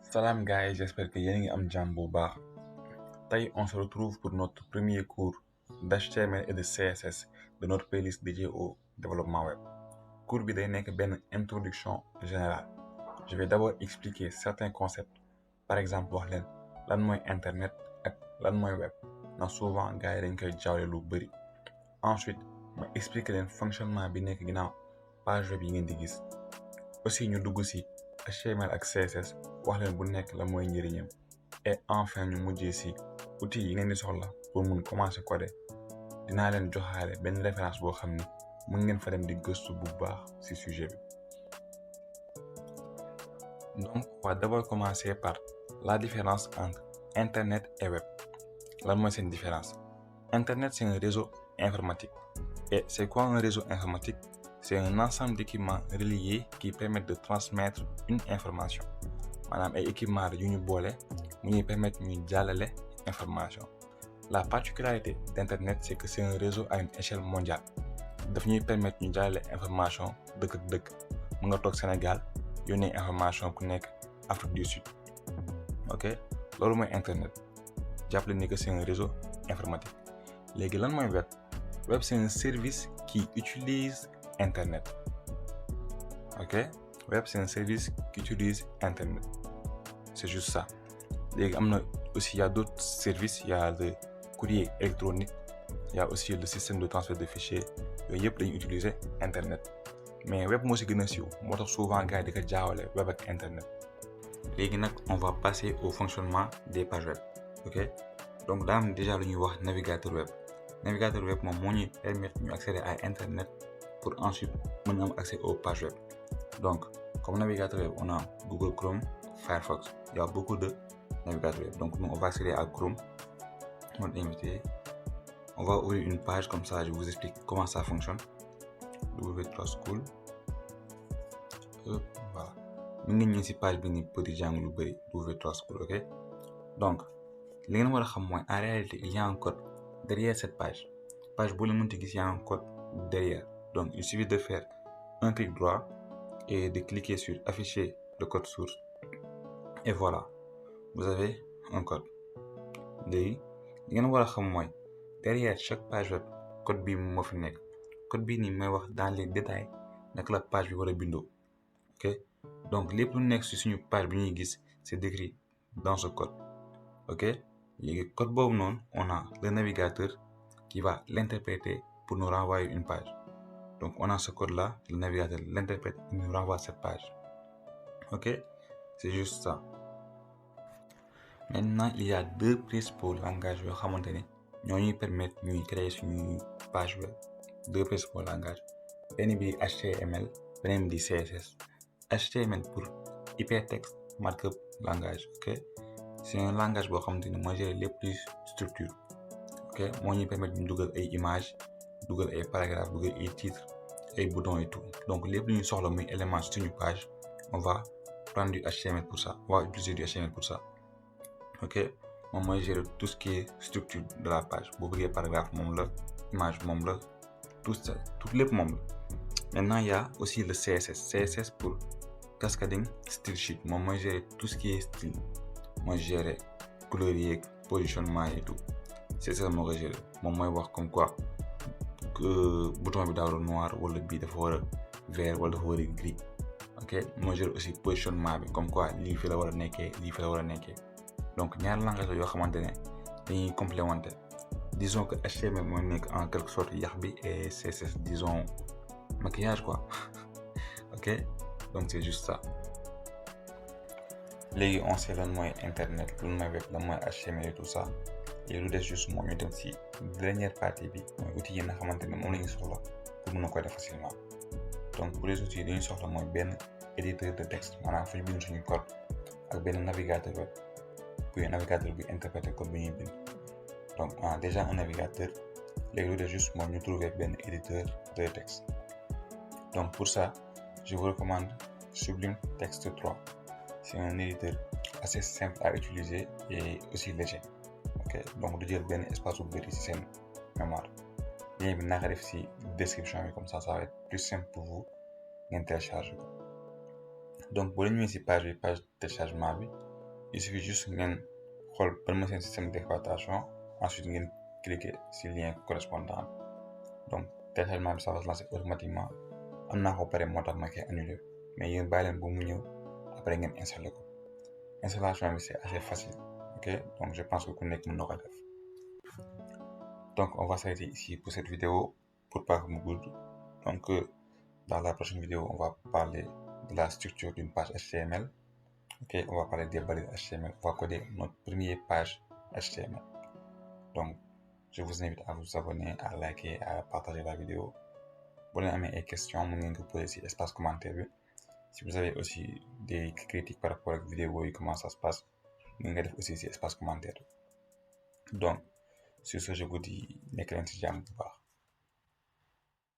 Salam guys, j'espère que yéen a ngi am jàmm bu baax. Tey on se retrouve pour notre premier cours d'HTML et de CSS de notre playlist dédiée au développement web. Cours bi day nekk benn introduction générale. Je vais d'abord expliquer certains concepts. Par exemple wax leen lan mooy internet ak lan mooy web ndax souvent gars yi dañ koy jaawle lu bëri. Ensuite ma expliquer leen fonctionnement bi nekk ginnaaw page web yi ngeen di gis. Aussi ñu dugg ci HTML ak CSS wax leen bu nekk la mooy njëriñam et enfin ñu mujjee ci outils yi ngeen di soxla pour mun commencer coder dinaa leen joxaale benn référence boo xam ni mën ngeen fa dem di gëstu bu baax ci sujet bi. Donc on va d'abord commencer par la différence entre internet et web. Lan mooy seen différence? Internet c'est un réseau informatique. Et c'est quoi un réseau informatique? C'est un ensemble d'équipements reliés qui permettent de transmettre une information. Maanaam ay équipements yu ñu boole mu ñuy permettre ñu jàllale information. La particularité d'Internet c'est que c'est un réseau à une échelle mondiale. Daf ñuy permettre ñu jàllale information dëkk ak dëkk. Mën nga toog Sénégal yónnee information ku nekk Afrique du Sud. Ok loolu mooy Internet. Jàppale ni que c'est un réseau informatique. Léegi lan mooy web? Web c'est un service qui utilise Internet. Ok? Web c'est un service qui utilise Internet. C'est juste ça. Léegi am na aussi il y a d'autres services, il y a le courrier électronique, il y a aussi le système de transfert de fichiers. Yooyu yëpp dañuy utiliser Internet. Mais web moo ci gën a siiw moo tax souvent gars yi di ko jaawale web ak Internet. Léegi nag on va passer au fonctionnement des pages web. Ok? Donc daa am déjà lu ñuy wax navigateur web. Navigateur web moom moo ñuy permettre ñu accéder à Internet pour ensuite mën a am accès aux pages web. Donc comme navigateur web on a Google Chrome, Firefox. Il y a beaucoup de navigateurs web. Donc nous on va accéder à Chrome. On va ouvrir une page comme ça, je vous explique comment ça fonctionne. W3 School. Voilà. Mën ngeen ñëw ci page bi ni petit jàng lu bari W3 School, ok? Donc li ngeen war a xam mooy en réalité il y a un code derrière cette page. Page bu la mënti gis il y a un code derrière. Donc il suffit de faire un clic droit et de cliquer sur afficher le code source. Et voilà, vous avez un code. Léegi li ngeen war a xam mooy derrière chaque page web code bii moo fi nekk. Code bii nii mooy wax dans les détails naka la page bi war a bindoo. Ok donc lépp lu nekk ci suñu page bi ñuy gis c'est décrit dans ce code. Ok léegi code boobu noonu on a le navigateur qui va l'interpréter pour nous renvoyer une page. Donc on a ce code là, le navigateur l'interprète et nous renvoie cette page. Ok c'est juste ça. Maintenant il y a deux principaux langages yoo xamante ne ñoo ñuy permettre ñuy créer suñuy page web. Deux principaux langages. Benn bi HTML beneen bi CSS. HTML pour hypertext markup langage. Ok c'est un langage boo xamante ne mooy gérer les plus structure. Ok moo ñuy permettre ñu dugal ay images dugal ay paragraphes dugal ay titres ay boutons et tout. Donc lépp lu ñu soxla muy élément suñu page on va prendre du HTML pour ça. On va utiliser du HTML pour ça. Ok moom mooy gérer tout ce qui est structure de la page boo bëggee paragraphe moom la image moom la tout ça tout lépp moom la. Maintenant il y a aussi le CSS. CSS pour cascading style sheet moom mooy gérer tout ce qui est style mooy gérer couleur yeeg positionnement et tout. CSS moo koy gérer moom mooy wax comme quoi bouton bi daa war a noir wala bii dafa war a vert wala dafa war a gris. Ok mooy gérer aussi positionnement bi comme quoi lii fi la war a nekkee lii fi la war a nekkee. Donc ñaari langage la yoo xamante ne dañuy complémentaire. Disons que HTML mooy nekk en quelque sorte yax bi et CSS disons maquillage quoi. Ok donc c'est juste ça. Léegi on sait lan mooy internet lan mooy web lan mooy HTML et tout ça et lu des juste moo ñu dem ci dernière partie bi mooy outils yi nga xamante ne moom la ñu soxla pour mën a koy def facilement. Donc pour les outils dañuy soxla mooy benn éditeur de texte maanaam fu ñu bind suñu code ak benn navigateur web. Puis un navigateur bi interpréter code bi ñuy bind. Donc on a déjà un navigateur léegi lu des juste moom ñu trouver benn éditeur de texte. Donc pour ça je vous recommande Sublime Text 3. C'est un éditeur assez simple à utiliser et aussi léger. Ok donc du jël benn espace bu bëri ci seen mémoire. Lien bi naa ko def ci description bi comme ça va être plus simple pour vous ngeen télécharger ko. Donc boo leen ñëwee ci page téléchargement bi il suffit juste ngeen xool ban mooy seen système d'exploitation, ensuite ngeen cliquer sur lien correspondant. Donc téléchargement bi ça va se lancer automatiquement. am naa ko pare moo tax ma koy annulé, mais yéen bàyyi leen ba mu ñëw après ngeen installé ko. Installation bi c'est assez facile, ok, donc je pense que ku nekk mën na ko def. Donc on va s'arrêter ici pour cette vidéo pour pas que mu gudd. Donc dans la prochaine vidéo on va parler de la structure d'une page HTML. Ok, on va parler des balises HTML, on va coder notre première page HTML. Donc je vous invite à vous abonner, à liker, à partager la vidéo. Si vous avez des questions, vous pouvez poser sur l'espace commentaire. Si vous avez aussi des critiques par rapport à la vidéo et comment ça se passe, vous pouvez aussi sur l'espace commentaire. Donc, sur ce, je vous dis, nekk leen ci jàmm bu baax.